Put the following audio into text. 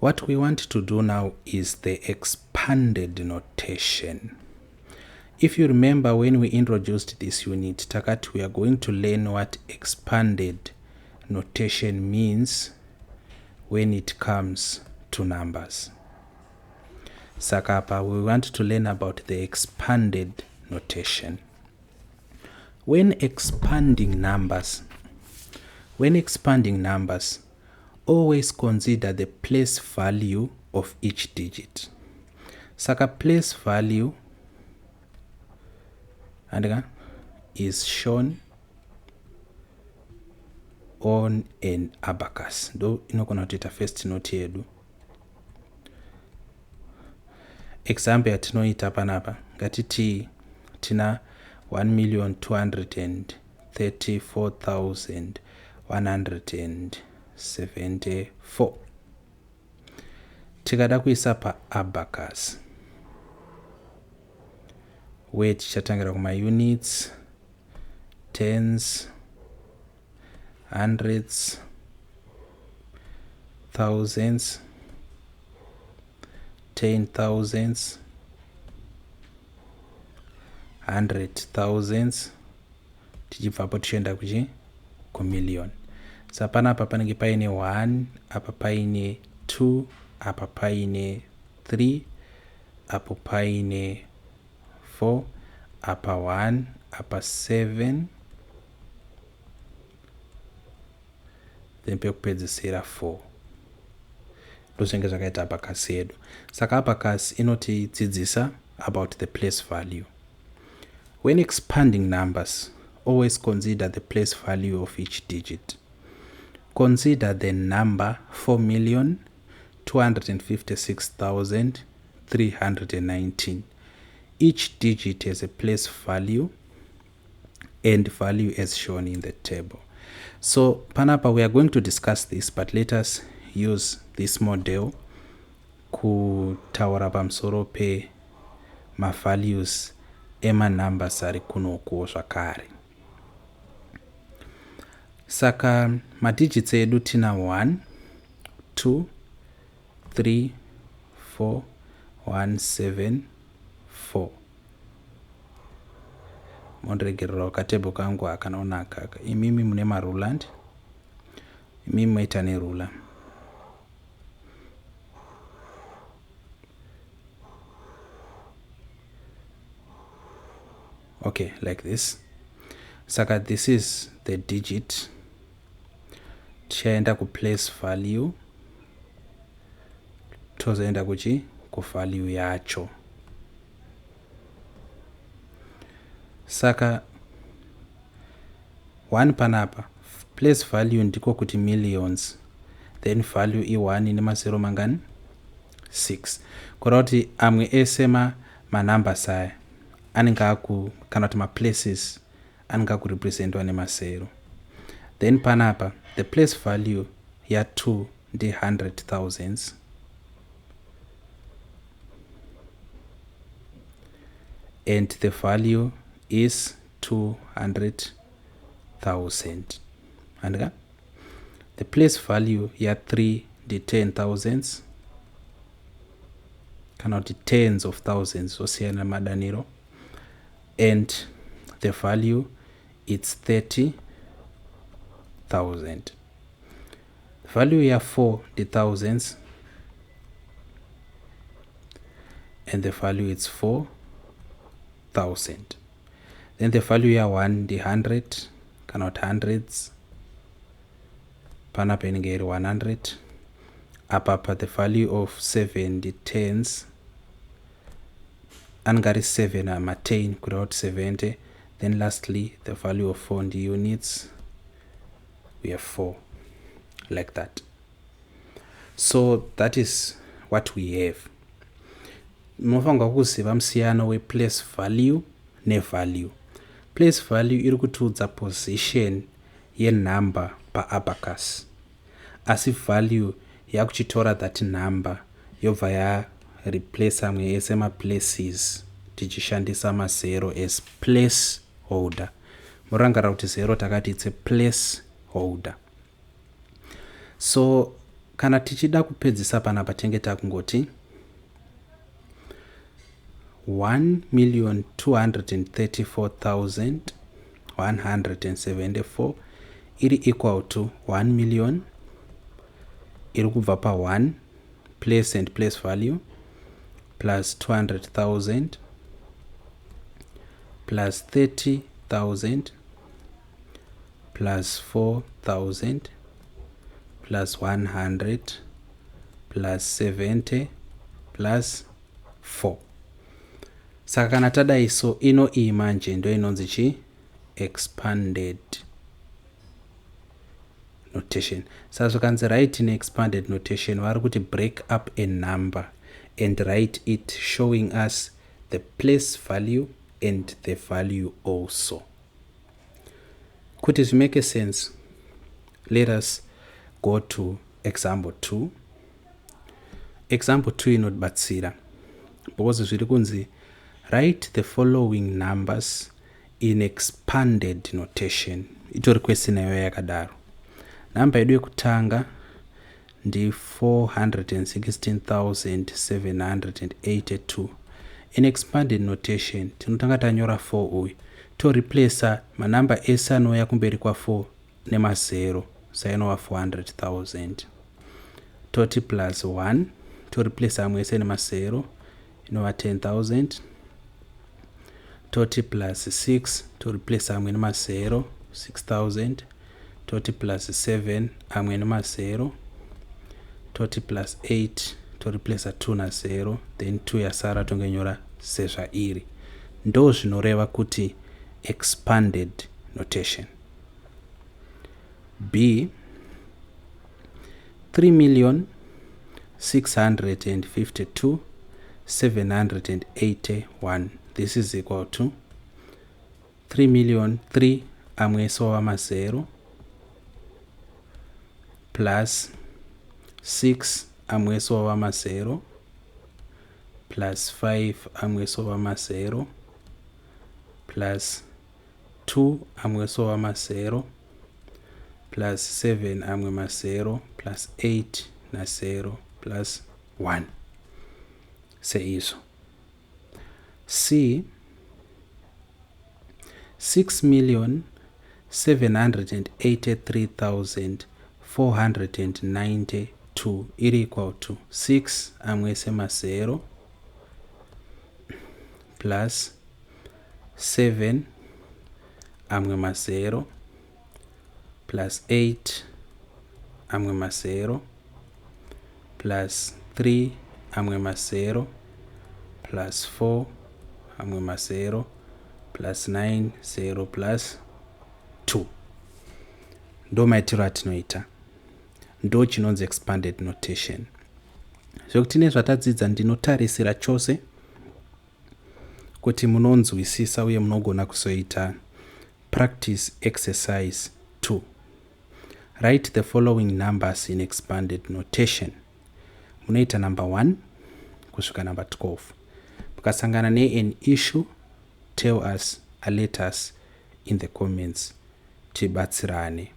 What we want to do now is the expanded notation. If you remember when we introduced this unit, takati we are going to learn what expanded notation means when it comes to numbers. Saka apa we want to learn about the expanded notation. When expanding numbers, when expanding numbers, always consider the place value of each digit. Saka place value andika is shown on an abacus. Ndo inogona kutoita first note yedu. Example yatinoita panapa, ngatiti tina 1,234,174. Tikada kuisa paabacus, where tichatangira kumaunits, tens, hundreds, thousands, ten thousands, hundred thousands, tichibvapo tichienda kuchi kumillion. Sa panapa panenge paine 1, apa paine 2, apa paine 3, apo paine 4, apa 1, apa 7, then pekupedzisira 4. Ndozvinenge zvakaita abacus yedu. Saka abacus inotidzidzisa about the place value. When expanding numbers, always consider the place value of each digit. Consider the number 4,256,319. Each digit has a place value and value as shown in the table. So panapa we are going to discuss this, but let us use this model kutaura pamusoro pe mavalues emanumbers ari kunokuwo zvakare. Saka madigits edu tina 1, 2, 3, 4, 1, 7, 4. Mondiregererawo katable kangu hakana kunaka. Imimi mune maruland, imimi moita nerula. Okay, like this. Saka this is the digit. Tichaenda kuplace value, tozoenda kuchi kuvalue yacho. Saka 1 panapa place value ndiko kuti millions, then value i1 nemazero mangani? 6. Kureva kuti amwe ese manumbers aya anenge aku, kana kuti maplaces anenge akurepresentwa nemazero. Then panapa the place value ya2 ndi hundred thousands, and the value is 200,000. And the place value ya3 ndi ten thousands, kana kuti tens of thousands, osiyana madaniro, and the value it's 30,000. Value ya4 the thousands, and the value it's 4,000. Then the value ya1 the 100, kana kuti hundreds, panapa inenge iri 100. Apa the value of 7 the tens, anenge ari 7 ama 10, kureva kuti 70. Then lastly the value of 4 the units, we have 4, like that. So that is what we have. Munofanirwa kuziva musiyano weplace value nevalue. Place value iri kutiudza position yenumber paabacus, asi value yakuchitora that number yobva yareplace amwe ese maplaces tichishandisa mazero as place holder. Murangarira kuti zero takati it's a place holder. So Kana tichida kupedzisa panapa tenge takungoti 1,234,174 iri equal to 1 million iri kubva pa1 place and place value plus 200,000 plus 30,000 plus 4,000 plus 100 plus 70 plus 4. Saka kana tadai so, ino iyi manje ndo inonzi chi expanded notation. Saka zvikanzi write in expanded notation, vari kuti break up a number and write it showing us the place value and the value also. Kuti zvimake sense, let us go to example 2. Example 2 inotibatsira because zviri kunzi write the following numbers in expanded notation. Itori question yayo yakadaro. Nhamba yedu yekutanga ndi 416782. In expanded notation tinotanga tanyora 4 uyu, toreplaca manamba ese anouya kumberi kwa4 nemazero, sainova 400,000. Toti plus 1, toreplace amwe ese nemazero, inova 10,000. Toti plus 6, toreplace amwe nemazero, 6000. Toti plus 7, amwe nemazero. Toti plus 8, toreplaca 2 na0, then 2 yasara tongenyora sezvairi. Ndo zvinoreva kuti expanded notation. B, 3 million 652 781. This is equal to 3 million 3 amwe ese wava mazero plus 6 amwe ese wava mazero plus 5 amwe ese wava mazero plus 2 amwe ese wava mazero plus 7 amwe mazero plus 8 na0 plus 1, seizvo. C, 6 million 783,492 iri equal to 6 amwe ese mazero plus 7 amwe mazero plus 8 amwe mazero plus 3 amwe mazero plus 4 amwe mazero plus 9 0 plus 2. Ndo maitiro atinoita, ndo chinonzi expanded notation. Zvekuti nezvatadzidza, ndinotarisira chose kuti munonzwisisa uye munogona kuzoita practice exercise 2: write the following numbers in expanded notation. Munoita number 1 kusvika number 12. Mukasangana nean issue, tell us, alert us in the comments, tibatsirane.